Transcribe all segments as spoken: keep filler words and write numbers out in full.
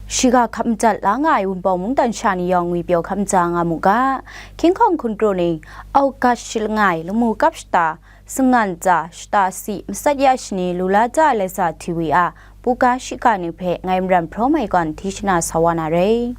Shiga hkap madat la nga ai Wunpawng mungdan sha ni yawng ngwi pyaw hkap maja nga mu ga. Hkying hkawng hkun kru ning, August shi langai, lamu kap shata, sangan tsa, shata si, masat ya shani, lu la ja ai Laiza T V a, buga shiga ni hpe ngai Maram Hpraw Mai gawn hti shana sa wa na re.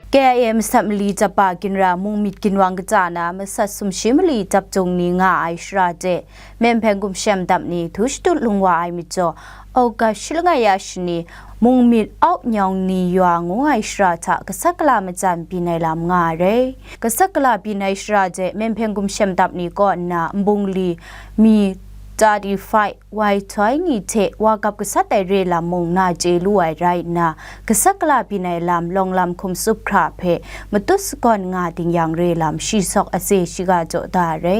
K I A masat mali japa ginra mung myit ginwang kaja na masat sumshi mali dap jung ni nga ai shara de, Myen hpyen gumshem dap ni htu shadut lung wa ai majaw, August shi langai ya shani, mung myit Auk Nyawng Ni Yaw ngu ai shara hta gasat gala matsan byin ai lam nga ai re. Gasat gala byin ai shara de, Myen hpyen gumshem dap ni kaw nna nbungli mi thirty-five wai htoi ni hte wa gap gasat ai re lam mung na chye lu ai rai nna, gasat gala byin ai lam lawng lam hkum tsup hkra hpe matut sagawn nga ding yang re lam shi sawk atse shiga jaw da ai re.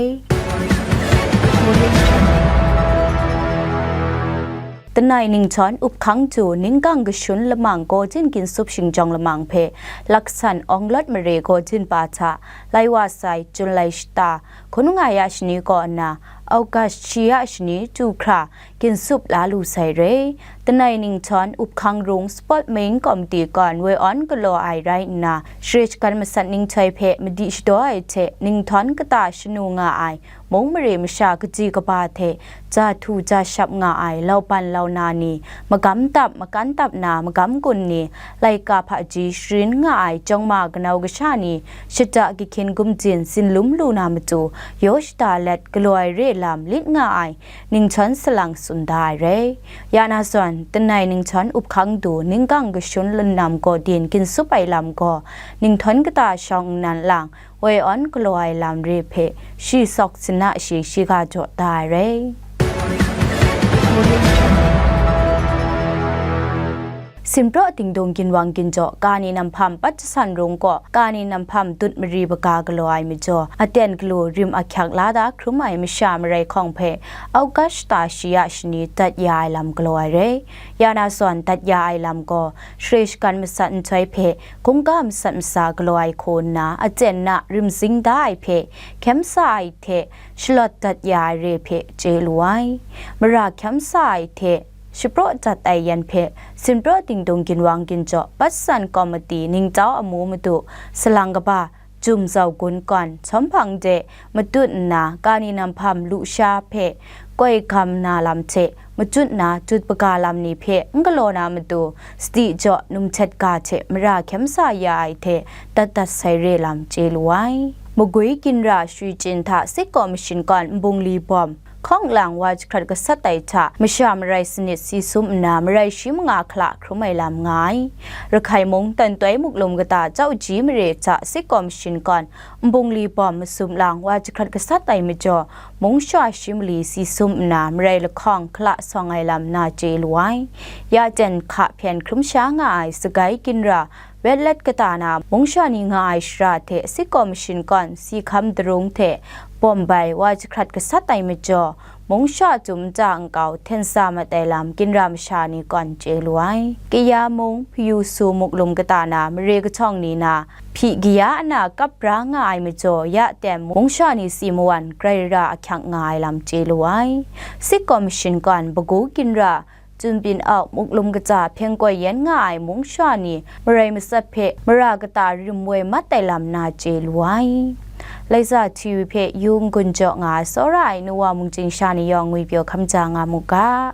Tanai ninghthawn up hkang du ninggang kashun lamang gaw jin ginsup shingjawng lamang hpe laksan awng lawt mare gaw jin pa hta lai wa sai Jun lai shata, hkun nga ya shani kaw nna, August shi ya shani, du hkra, ginsup la lu sai re. Tanai ninghthawn up hkang rung Sport Main Committee gawn woi awn galaw ai rai nna, share shagan masat ninghtoi hpe madi shadaw ai hte ninghthawn kata shanu nga ai mung mare masha kaji kaba hte ja htu ja shap nga ai lauban launa ni, magam tap makan tap na magam gun ni, laika hpaji sharin nga ai jawng ma kanau kasha ni, shata kahkyin gumjin zinlum lu na matu, yaw shada let galaw ai re lam lit nga ai ninghthawn salang tsun da ai re. Ya na zawn, tanai ninghthawn up hkang du ninggang kashun lannam gaw din ginsup ai lam gaw, ninghthawn kata shawng nnan lang, woi awn galaw ai lam re hpe shi sawk sina shi shiga jaw da ai re. Sinpraw Dingdung ginwang ginjaw, Kani Nam Hpam Pat Jasan Rung kaw, Kani Nam Hpam dut mari baga galaw ai majaw, aten galu rim ahkyak la da hkrum ai masha marai hkawng hpe, August shata shi ya shani dat ya ai lam galaw ai re. Ya na zawn dat ya ai lam gaw, share shagan masat nhtoi hpe, hkungga masat masa galaw ai hku nna, aten na rim zing da ai hpe, hkyem sa ai hte, shalawt dat ya ai re hpe chye lu ai. Mara hkyem sa ai hte, shapraw dat ai yan hpe, Sinpraw Dingdung ginwang ginjaw, Pat Jasan Komiti ningtau amu madu, salang kaba, Jum Zau Gun gawn, Htawm Hpang de matut nna, Kani Nam Hpam lusha hpe koi gam na lam hte, machut na jut baga lam ni hpe n galaw na matu, sadi jaw num htet ga hte mara hkyem sa ya ai hte dat dat sai re lam chye lu ai. Magwi ginra Shwi Chin hta State Commission gawn nbungli bawm hkawng lang wa jahkrat gasat ai hta, masha marai sanit si sum nna, marai shi manga hkala hkrum ai lam nga ai. Rakhai mung, Tantoi Muklum kata Chauji mare hta State Commission gawn nbungli bawm masum lang wa jahkrat gasat ai majaw, mungsha shi mali si sum nna, marai lahkawng hkala sawng ai lam na chye lu ai. Ya ten hka hpyen hkrum sha nga ai Sagai ginra Wetlet kata na mungsha ni nga ai shara hte State Commission gawn si hkam darung hte bawm bai wa jahkrat gasat ai majaw, mungsha chyum nta nkau hten sa mat ai lam ginra masha ni gawn chye lu ai. Kaya mung, Hpayu Su Muklum kata na mare kahtawng ni na hpyi kaya ana kap bra nga ai majaw, ya ten mungsha ni si mawan grai ra ahkyak nga ai lam chye lu ai. State Commission gawn Bagu ginra Chun Pyin Auk Muklum kaja hpyen koi yen nga ai mungsha ni marai matsat hpe mara kata rim woi mat ai lam na chye lu ai. Laiza T V hpe yu n-gun jaw nga ai tsawra ai nu wa mungchying sha ni yawng ngwipyaw hkam ja nga mu ga.